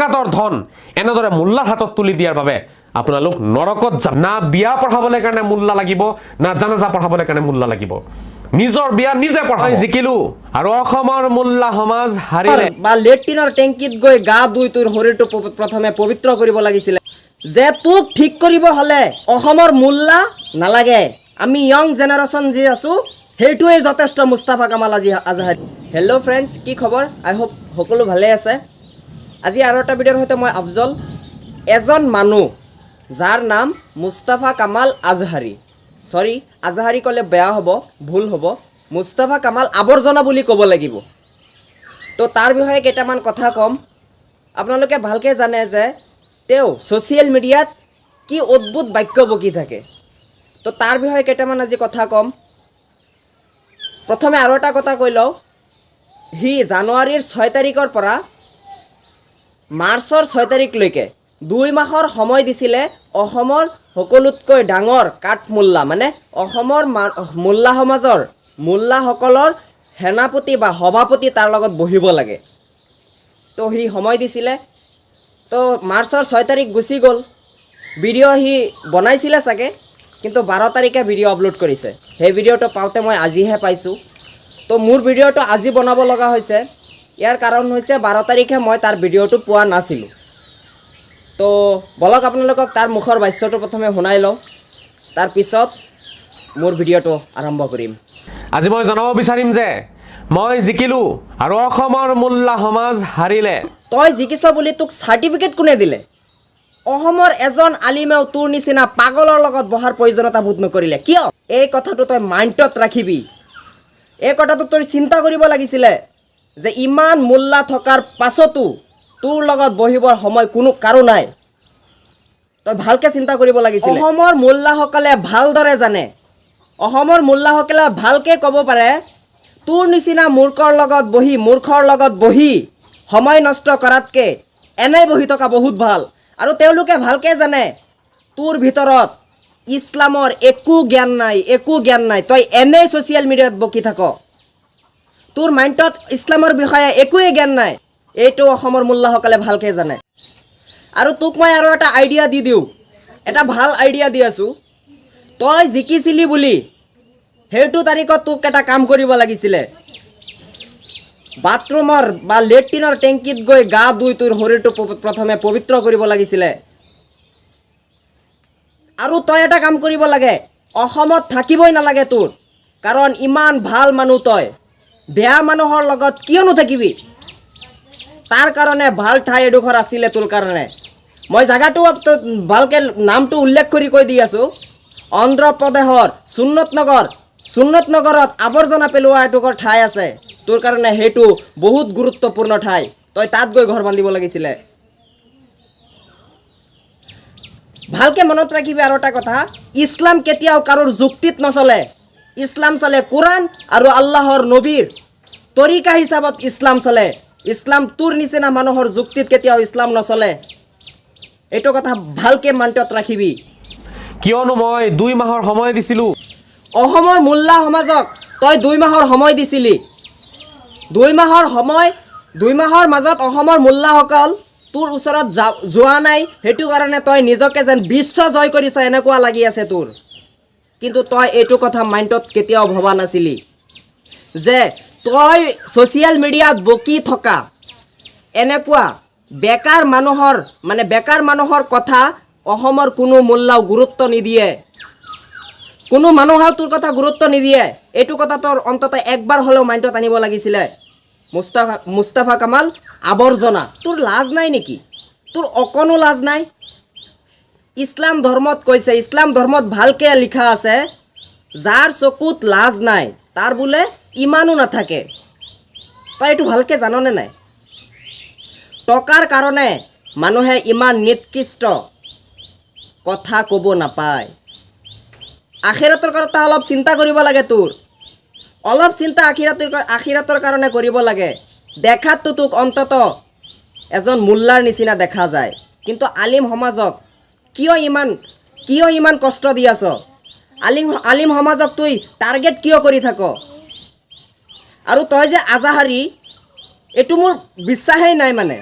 জাকাতৰ ধন এনেদৰে মোল্লাৰ হাতত তুলি দিয়াৰ বাবে আপোনালোক নৰকত যাব। না বিয়া পঢ়াবলৈ কাৰণে মোল্লা লাগিব, না জানাজা পঢ়াবলৈ কাৰণে মোল্লা লাগিব। নিজৰ বিয়া নিজে পঢ়াই জিকিলো আৰু অসমৰ মোল্লা সমাজ হাৰিলে। বা লেট্ৰিনৰ টেংকিত গৈ গা ধুই তোৰ শৰীৰটো প্ৰথমে পবিত্ৰ কৰিব লাগিছিলে। যে তোক ঠিক কৰিব হ'লে অসমৰ মোল্লা নালাগে, আমি য়ং জেনেৰেশ্যন যি আছোঁ, সেইটোৱেই যথেষ্ট। মুস্তাফা কামাল আজি আজহাৰী। হেল্ল' ফ্ৰেণ্ডছ, কি খবৰ? আই হোপ সকলো ভালে আছে। আজি আৰু এটা ভিডিঅ'ৰ সৈতে মই আফজল। এজন মানুহ যাৰ নাম মুস্তাফা কামাল আজহাৰী, চৰি, আজহাৰী ক'লে বেয়া হ'ব, ভুল হ'ব, মুস্তাফা কামাল আৱৰ্জনা বুলি ক'ব লাগিব। তো তাৰ বিষয়ে কেইটামান কথা ক'ম। আপোনালোকে ভালকৈ জানে যে তেওঁ ছ'চিয়েল মিডিয়াত কি অদ্ভুত বাক্য বকি থাকে। তো তাৰ বিষয়ে কেইটামান আজি কথা ক'ম। প্ৰথমে আৰু এটা কথা কৈ লওঁ। সি জানুৱাৰীৰ 6 তাৰিখৰ পৰা মাৰ্চৰ 6 তাৰিখলৈকে 2 মাহৰ সময় দিছিলে অসমৰ সকলোতকৈ ডাঙৰ কাঠমোল্লা, মানে অসমৰ মোল্লা সমাজৰ মোল্লাসকলৰ সেনাপতি বা সভাপতি তাৰ লগত বহিব লাগে। তো সি সময় দিছিলে। তো মাৰ্চৰ 6 তাৰিখ গুচি গ'ল। ভিডিঅ' সি বনাইছিলে চাগে, কিন্তু 12 তাৰিখে ভিডিঅ' আপলোড কৰিছে। সেই ভিডিঅ'টো পাওঁতে মই আজিহে পাইছোঁ। তো মোৰ ভিডিঅ'টো আজি বনাব লগা হৈছে। ইয়াৰ কাৰণ হৈছে 12 তাৰিখে মই তাৰ ভিডিঅ'টো পোৱা নাছিলোঁ। তো বলক, আপোনালোকক তাৰ মুখৰ ভাষ্যটো প্ৰথমে শুনাই লওঁ, তাৰপিছত মোৰ ভিডিঅ'টো আৰম্ভ কৰিম। আজি মই জনাব বিচাৰিম যে মই জিকিলো আৰু অসমৰ মোল্লা সমাজ হাৰিলে। তই জিকিছ বুলি তোক চাৰ্টিফিকেট কোনে দিলে? অসমৰ এজন আলিমেও তোৰ নিচিনা পাগলৰ লগত বহাৰ প্ৰয়োজনীয়তা বোধ নকৰিলে। কিয়? এই কথাটো তই মাইণ্ডত ৰাখিবি। এই কথাটো তই চিন্তা কৰিব লাগিছিলে যে ইমান মোল্লা থকাৰ পাছতো তোৰ লগত বহিবৰ সময় কোনো কাৰো নাই। তই ভালকে চিন্তা কৰিব লাগিছিলে। অসমৰ মোল্লাসকলে ভালদৰে জানে, অসমৰ মোল্লাসকলে ভালকে ক'ব পাৰে, তোৰ নিচিনা মূৰ্খৰ লগত বহি, মূৰ্খৰ লগত বহি সময় নষ্ট কৰাতকৈ এনেই বহি থকা বহুত ভাল। আৰু তেওঁলোকে ভালকে জানে, তোৰ ভিতৰত ইছলামৰ একো জ্ঞান নাই, একো জ্ঞান নাই। তই এনেই ছ'চিয়েল মিডিয়াত বকি থাক, তোৰ মাইণ্ডত ইছলামৰ বিষয়ে একোৱেই জ্ঞান নাই। এইটো অসমৰ মোল্লাসকলে ভালকে জানে। আৰু তোক মই আৰু এটা আইডিয়া দি দিওঁ, এটা ভাল আইডিয়া দি আছোঁ। তই জিকিছিলি বুলি সেইটো তাৰিখত তোক এটা কাম কৰিব লাগিছিলে। বাথৰুমৰ বা লেট্ৰিনৰ টেংকিত গৈ গা ধুই তোৰ শৰীৰটো প্ৰথমে পবিত্ৰ কৰিব লাগিছিলে। আৰু তই এটা কাম কৰিব লাগে, অসমত থাকিবই নালাগে তোৰ। কাৰণ ইমান ভাল মানুহ তই, বেয়া মানুহৰ লগত কিয়নো থাকিবি? তাৰ কাৰণে ভাল ঠাই এডোখৰ আছিলে তোৰ কাৰণে। মই জেগাটো ভালকৈ নামটো উল্লেখ কৰি কৈ দি আছোঁ। অন্ধ্ৰপ্ৰদেশৰ সুন্নত নগৰ, সুন্নত নগৰত আৱৰ্জনা পেলোৱা এডোখৰ ঠাই আছে। তোৰ কাৰণে সেইটো বহুত গুৰুত্বপূৰ্ণ ঠাই। তই তাত গৈ ঘৰ বান্ধিব লাগিছিলে। ভালকে মনত ৰাখিবি আৰু এটা কথা, ইছলাম কেতিয়াও কাৰোৰ যুক্তিত নচলে। ইছলাম চলে কোৰাণ আৰু আল্লাহৰ নবীৰ তৰিকা হিচাপত ইছলাম চলে। ইছলাম তোৰ নিচিনা মানুহৰ যুক্তিত কেতিয়াও ইছলাম নচলে। এইটো কথা ভালকে মাইণ্ডত ৰাখিবি। কিয়নো মই 2 মাহৰ সময় দিছিলো। অসমৰ মোল্লা সমাজক তই 2 মাহৰ সময় দিছিলি। 2 মাহৰ সময়, 2 মাহৰ মাজত অসমৰ মোল্লাসকল তোৰ ওচৰত যোৱা নাই। সেইটো কাৰণে তই নিজকে যেন বিশ্ব জয় কৰিছ, এনেকুৱা লাগি আছে তোৰ। কিন্তু তই এইটো কথা মাইণ্ডত কেতিয়াও ভবা নাছিলি যে তই ছ'চিয়েল মিডিয়াত বকি থকা এনেকুৱা বেকাৰ মানুহৰ, মানে বেকাৰ মানুহৰ কথা অসমৰ কোনো মোল্লাও গুৰুত্ব নিদিয়ে, কোনো মানুহেও তোৰ কথা গুৰুত্ব নিদিয়ে। এইটো কথা তোৰ অন্ততঃ একবাৰ হ'লেও মাইণ্ডত আনিব লাগিছিলে। মুস্তাফা কামাল আৱৰ্জনা, তোৰ লাজ নাই নেকি? তোৰ অকণো লাজ নাই? ইছলাম ধৰ্মত কৈছে, ইছলাম ধৰ্মত ভালকে লিখা আছে, যাৰ চকুত লাজ নাই তাৰ বোলে ইমানো নাথাকে। তই এইটো ভালকে জাননে নাই? টকাৰ কাৰণে মানুহে ইমান নিকৃষ্ট কথা ক'ব নাপায়। আখিৰাতৰ কথা অলপ চিন্তা কৰিব লাগে। তোৰ অলপ চিন্তা আখিৰাতৰ কাৰণে কৰিব লাগে। দেখাততো তোক অন্তত এজন মোল্লাৰ নিচিনা দেখা যায়, কিন্তু আলিম সমাজক কিয় ইমান কষ্ট দি আছ? আলিম সমাজক তুই টাৰ্গেট কিয় কৰি থাক? আৰু তই যে আজাহাৰী, এইটো মোৰ বিশ্বাসেই নাই। মানে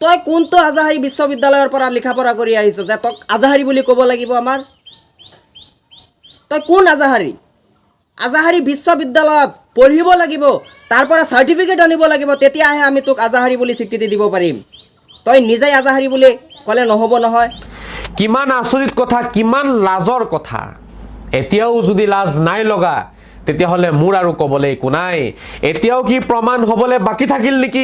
তই কোনটো আজাহাৰী বিশ্ববিদ্যালয়ৰ পৰা লিখা পঢ়া কৰি আহিছ যে তক আজাহাৰী বুলি ক'ব লাগিব আমাৰ? তই কোন আজাহাৰী? আজাহাৰী বিশ্ববিদ্যালয়ত পঢ়িব লাগিব, তাৰ পৰা চাৰ্টিফিকেট আনিব লাগিব, তেতিয়াহে আমি তোক আজাহাৰী বুলি স্বীকৃতি দিব পাৰিম। তই নিজেই আজাহাৰী বুলি ক'লে নহ'ব নহয়। কিমান আচৰিত কথা, কিমান লাজৰ কথা! এতিয়াও যদি লাজ নাই লগা, তেতিয়াহ'লে মোৰ আৰু ক'বলৈ একো নাই। এতিয়াও কি প্ৰমাণ হ'বলৈ বাকী থাকিল নেকি?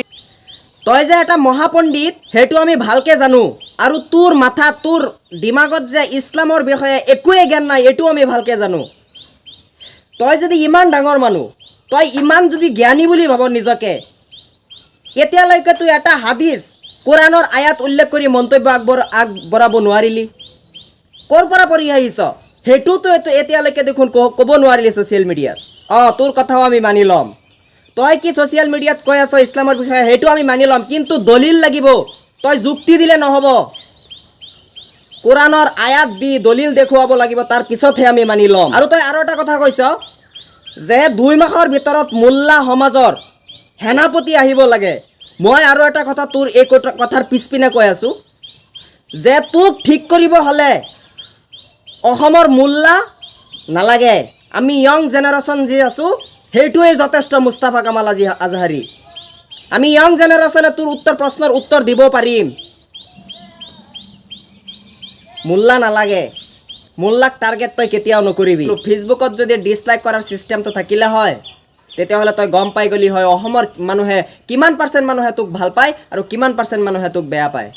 তই যে এটা মহাপণ্ডিত, সেইটো আমি ভালকে জানো। আৰু তোৰ মাথা, তোৰ দিমাগত যে ইছলামৰ বিষয়ে একোৱেই জ্ঞান নাই, এইটোও আমি ভালকে জানো। তই যদি ইমান ডাঙৰ মানুহ, তই ইমান যদি জ্ঞানী বুলি ভাব নিজকে, এতিয়ালৈকে তই এটা হাদিছ, কোৰাণৰ আয়াত উল্লেখ কৰি মন্তব্য আগবঢ়াব নোৱাৰিলি। ক'ৰ পৰা পঢ়ি আহিছ সেইটোতো এতিয়ালৈকে দেখোন ক'ব নোৱাৰিলি ছ'চিয়েল মিডিয়াত। অঁ, তোৰ কথাও আমি মানি ল'ম। তই কি ছ'চিয়েল মিডিয়াত কৈ আছ ইছলামৰ বিষয়ে, সেইটো আমি মানি ল'ম, কিন্তু দলিল লাগিব। তই যুক্তি দিলে নহ'ব, কোৰাণৰ আয়াত দি দলিল দেখুৱাব লাগিব, তাৰ পিছতহে আমি মানি ল'ম। আৰু তই আৰু এটা কথা কৈছ যে 2 মাহৰ ভিতৰত মোল্লা সমাজৰ সেনাপতি আহিব লাগে। মই আৰু এটা কথা তোৰ এই কথাৰ পিছপিনে কৈ আছোঁ যে তোক ঠিক কৰিব হ'লে অসমৰ মোল্লা নালাগে, আমি য়ং জেনেৰেশ্যন যি আছোঁ, সেইটোৱেই যথেষ্ট। মুস্তাফা কামাল আজহাৰী, আমি য়ং জেনেৰেশ্যনে তোৰ প্ৰশ্নৰ উত্তৰ দিব পাৰিম। মোল্লা নালাগে, মোল্লাক টাৰ্গেট তই কেতিয়াও নকৰিবি। ফেচবুকত যদি ডিছলাইক কৰাৰ ছিষ্টেমটো থাকিলে হয়, তেতিয়াহ'লে তই গম পাই গ'লি হয় অসমৰ মানুহে কিমান পাৰ্চেণ্ট মানুহে তোক ভাল পায় আৰু কিমান পাৰ্চেণ্ট মানুহে তোক বেয়া পায়।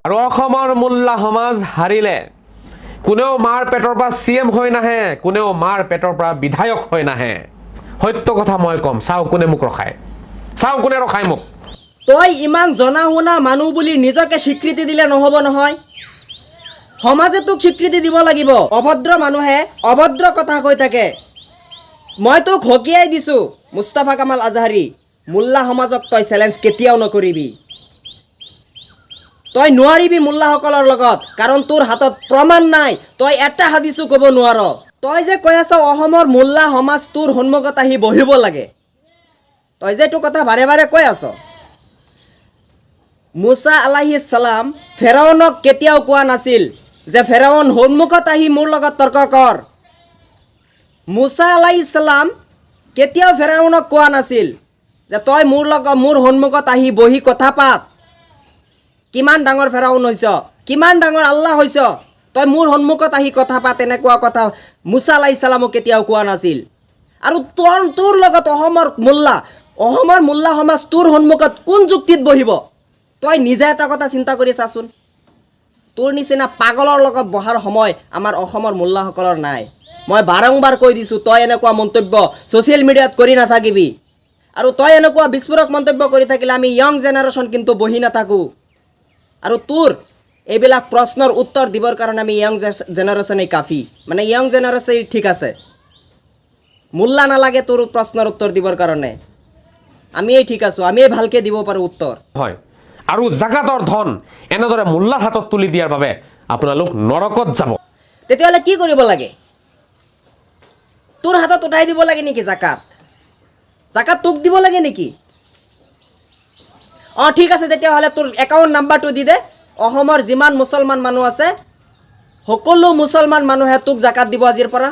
আৰু অসমৰ মোল্লা সমাজ হাৰিলে। কোনেও মাৰ পেটৰ পৰা চি এম হৈ নাহে, কোনেও মাৰ পেটৰ পৰা বিধায়ক হৈ নাহে। সত্য কথা মই ক'ম, চাওঁ কোনে মোক ৰখায়, চাওঁ কোনে ৰখায় মোক। তই ইমান জনা শুনা মানুহ বুলি নিজকে স্বীকৃতি দিলে নহ'ব নহয়, সমাজে তোক স্বীকৃতি দিব লাগিব। অভদ্ৰ মানুহে অভদ্ৰ কথা কৈ থাকে। মই তোক সকীয়াই দিছোঁ মুস্তাফা কামাল আজহাৰী, মোল্লা সমাজক তই চেলেঞ্জ কেতিয়াও নকৰিবি। তই নোৱাৰিবি মোল্লাসকলৰ লগত, কাৰণ তোৰ হাতত প্ৰমাণ নাই। তই এটা হাদিছো ক'ব নোৱাৰ। তই যে কৈ আছ অসমৰ মোল্লা সমাজ তোৰ সন্মুখত আহি বহিব লাগে, তই যে এইটো কথা বাৰে বাৰে কৈ আছ, মুছা আলাইহি ছালাম ফেৰাউনক কেতিয়াও কোৱা নাছিল যে ফেৰাউন, সন্মুখত আহি মোৰ লগত তৰ্ক কৰ। মুছা আলাইহি ছালাম কেতিয়াও ফেৰাউনক কোৱা নাছিল যে তই মোৰ লগত, মোৰ সন্মুখত আহি বহি কথা পাত। কিমান ডাঙৰ ফেৰাউন হৈছ, কিমান ডাঙৰ আল্লাহ হৈছ, তই মোৰ সন্মুখত আহি কথা পাত, তেনেকুৱা কথা মুছা আলাইহি ছালামক কেতিয়াও কোৱা নাছিল। আৰু তোৰ লগত অসমৰ মোল্লা সমাজ তোৰ সন্মুখত কোন যুক্তিত বহিব? তই নিজে এটা কথা চিন্তা কৰি চাচোন। তোৰ নিচিনা পাগলৰ লগত বহাৰ সময় আমাৰ অসমৰ মোল্লাসকলৰ নাই। মই বাৰম্বাৰ কৈ দিছোঁ, তই এনেকুৱা মন্তব্য ছ'চিয়েল মিডিয়াত কৰি নাথাকিবি। আৰু তই এনেকুৱা বিস্ফোৰক মন্তব্য কৰি থাকিলে আমি য়ং জেনেৰেশ্যন কিন্তু বহি নাথাকোঁ। আৰু তোৰ এইবিলাক প্ৰশ্নৰ উত্তৰ দিবৰ কাৰণে আমি য়ং জেনেৰেশ্যনেই কাফি, মানে য়ং জেনেৰেশ্যন ঠিক আছে, মোল্লা নালাগে তোৰ প্ৰশ্নৰ উত্তৰ দিবৰ কাৰণে। আমিয়েই ঠিক আছোঁ, আমিয়েই ভালকৈ দিব পাৰোঁ উত্তৰ। হয়, আৰু জাকাতৰ ধন এনেদৰে মোল্লাৰ হাতত তুলি দিয়াৰ বাবে আপোনালোক নৰকত যাব। তেতিয়াহ'লে কি কৰিব লাগে? তোৰ হাতত উঠাই দিব লাগে নেকি জাকাত? জাকাত তোক দিব লাগে নেকি? অঁ, ঠিক আছে, তেতিয়াহ'লে তোৰ একাউণ্ট নাম্বাৰটো দি দে। অসমৰ যিমান মুছলমান মানুহ আছে, সকলো মুছলমান মানুহে তোক জাকাত দিব আজিৰ পৰা।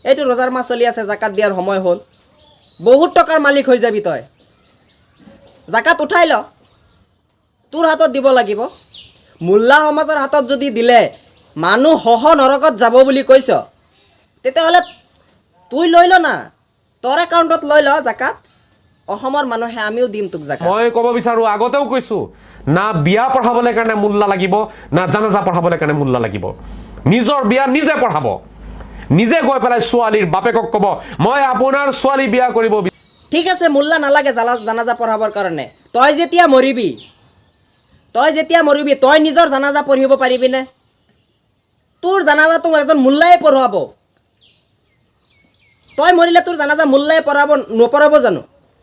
এইটো ৰোজাৰ মাহ চলি আছে, জাকাত দিয়াৰ সময় হ'ল। বহুত টকাৰ মালিক হৈ যাবি তই। জাকাত উঠাই ল, তোৰ হাতত দিব লাগিব। মোল্লা সমাজৰ হাতত যদি দিলে মানুহ সহ নৰকত যাব বুলি কৈছ, তেতিয়াহ'লে তুই লৈ ল না, তোৰ একাউণ্টত লৈ ল জাকাত। অসমৰ মানুহে আমিও দিম তোক জাকাত। মই ক'ব বিচাৰোঁ, আগতেও কৈছোঁ, না বিয়া পঢ়াবলৈ কাৰণে মোল্লা লাগিব, না জানাজা পঢ়াবলৈ কাৰণে মোল্লা লাগিব। নিজৰ বিয়া নিজে পঢ়াব, নিজে গৈ পেলাই ছোৱালীৰ বাপেকক ক'ব, মই আপোনাৰ ছোৱালী বিয়া কৰিব ঠিক আছে, মোল্লা নালাগে জানাজা পঢ়াবৰ কাৰণে। তই যেতিয়া মৰিবি, তই নিজৰ জানাজা পঢ়িব পাৰিবিনে? তোৰ জানাজাটো এজন মোল্লাই পঢ়াব। তই মৰিলে তোৰ জানাজা মোল্লাই পঢ়াব নপঢ়াব জানো?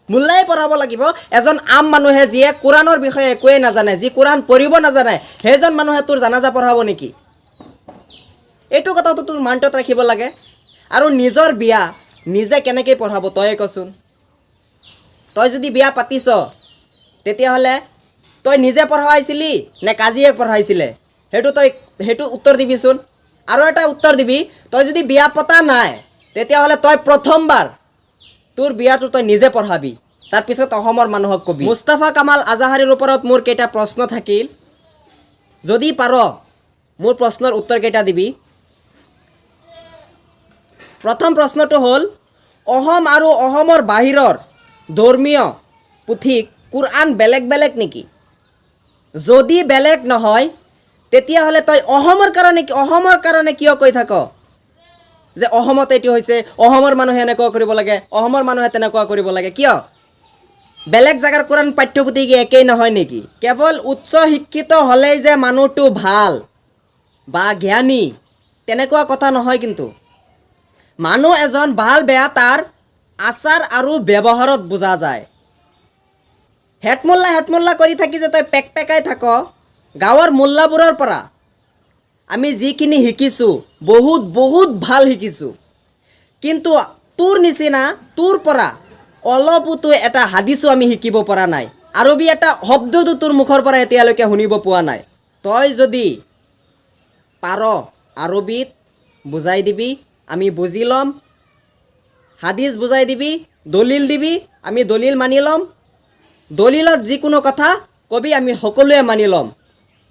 মোল্লাই পঢ়াব লাগিব। এজন আম মানুহে, যিয়ে কোৰাণৰ বিষয়ে একোৱেই নাজানে, যি কোৰাণ পঢ়িব নাজানে, সেইজন মানুহে তোৰ জানাজা পঢ়াব নেকি? এইটো কথাটো তোৰ মাইণ্ডত ৰাখিব লাগে। আৰু নিজৰ বিয়া নিজে কেনেকৈ পঢ়াব, তয়ে কচোন। তই যদি বিয়া পাতিছ, তেতিয়াহ'লে তই নিজে পঢ়াইছিলি নে কাজীয়ে পঢ়াইছিলে? সেইটো তই সেইটো উত্তৰ দিবিচোন। আৰু এটা উত্তৰ দিবি, তই যদি বিয়া পতা নাই, তেতিয়াহ'লে তই প্ৰথমবাৰ তোৰ বিয়াটো তই নিজে পঢ়াবি, তাৰপিছত অসমৰ মানুহক কবি। মুস্তাফা কামাল আজাহাৰীৰ ওপৰত মোৰ কেইটা প্ৰশ্ন থাকিল। যদি পাৰ, মোৰ প্ৰশ্নৰ উত্তৰ কেইটা দিবি। প্ৰথম প্ৰশ্নটো হ'ল, অসম আৰু অসমৰ বাহিৰৰ ধৰ্মীয় পুথি কোৰআন বেলেগ বেলেগ নেকি? যদি বেলেগ নহয়, তেতিয়াহ'লে তই অসমৰ কাৰণে কিয় কৈ থাক যে অসমত এইটো হৈছে, অসমৰ মানুহে এনেকুৱা কৰিব লাগে, অসমৰ মানুহে তেনেকুৱা কৰিব লাগে? কিয়? বেলেগ জেগাৰ কোৰআন পাঠ্যপুথি কি একেই নহয় নেকি? কেৱল উচ্চ শিক্ষিত হ'লেই যে মানুহটো ভাল বা জ্ঞানী, তেনেকুৱা কথা নহয়। কিন্তু মানুহ এজন ভাল বেয়া তাৰ আচাৰ আৰু ব্যৱহাৰত বুজা যায়। হেডমোল্লা হেডমোল্লা কৰি থাকি যে তই পেক পেকাই থাক, গাঁৱৰ মোল্লাবোৰৰ পৰা আমি যিখিনি শিকিছোঁ, বহুত বহুত ভাল শিকিছোঁ। কিন্তু তোৰ নিচিনা তোৰ পৰা অলপোতো এটা হাদিছো আমি শিকিব পৰা নাই। আৰবী এটা শব্দটো তোৰ মুখৰ পৰা এতিয়ালৈকে শুনিব পোৱা নাই। তই যদি পাৰ, আৰবীত বুজাই দিবি, আমি বুজি ল'ম। হাদিছ বুজাই দিবি, দলিল দিবি, আমি দলিল মানি ল'ম। দলিলত যিকোনো কথা কবি, আমি সকলোৱে মানি ল'ম।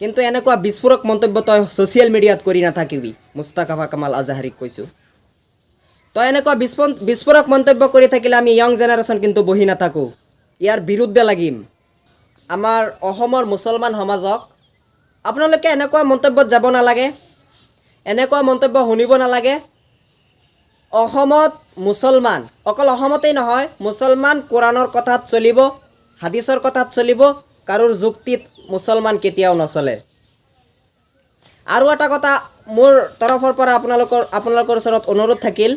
কিন্তু এনেকুৱা বিস্ফোৰক মন্তব্য তই ছ'চিয়েল মিডিয়াত কৰি নাথাকিবি। মুস্তাফা কামাল আজাহাৰীক কৈছোঁ, তই এনেকুৱা বিস্ফোৰক মন্তব্য কৰি থাকিলে আমি য়ং জেনেৰেশ্যন কিন্তু বহি নাথাকোঁ, ইয়াৰ বিৰুদ্ধে লাগিম। আমাৰ অসমৰ মুছলমান সমাজক আপোনালোকে এনেকুৱা মন্তব্যত যাব নালাগে, এনেকুৱা মন্তব্য শুনিব নালাগে। অসমত মুছলমান, অকল অসমতেই নহয়, মুছলমান কোৰাণৰ কথাত চলিব, হাদিছৰ কথাত চলিব, কাৰোৰ যুক্তিত মুছলমান কেতিয়াও নচলে। আৰু এটা কথা মোৰ তৰফৰ পৰা আপোনালোকৰ ওচৰত অনুৰোধ থাকিল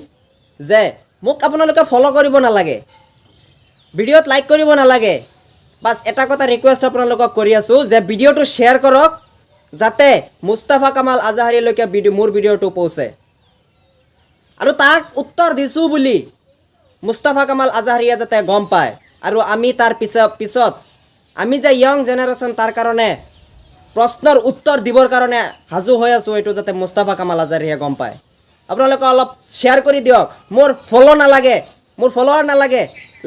যে মোক আপোনালোকে ফ'ল' কৰিব নালাগে, ভিডিঅ'ত লাইক কৰিব নালাগে, বাছ এটা কথা ৰিকুৱেষ্ট আপোনালোকক কৰি আছোঁ যে ভিডিঅ'টো শ্বেয়াৰ কৰক, যাতে মুস্তাফা কামাল আজাহাৰীলৈকে মোৰ ভিডিঅ'টো পৌঁছে আৰু তাক উত্তৰ দিছোঁ বুলি মুস্তাফা কামাল আজাহাৰীয়ে যাতে গম পায় আৰু আমি তাৰ পিছত আমি যে য়ং জেনেৰেশ্যন তাৰ কাৰণে প্ৰশ্নৰ উত্তৰ দিবৰ কাৰণে সাজু হৈ আছোঁ, এইটো যাতে মুস্তাফা কামাল আজাহাৰীয়ে গম পায়। আপোনালোকে অলপ শ্বেয়াৰ কৰি দিয়ক। মোৰ ফ'ল' নালাগে, মোৰ ফ'ল'ৱাৰ নালাগে,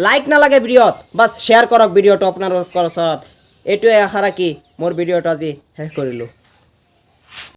লাইক নালাগে ভিডিঅ'ত, বাছ শ্বেয়াৰ কৰক ভিডিঅ'টো। আপোনালোকৰ ওচৰত এইটোৱে আশা ৰাখি মোৰ ভিডিঅ'টো আজি শেষ কৰিলোঁ।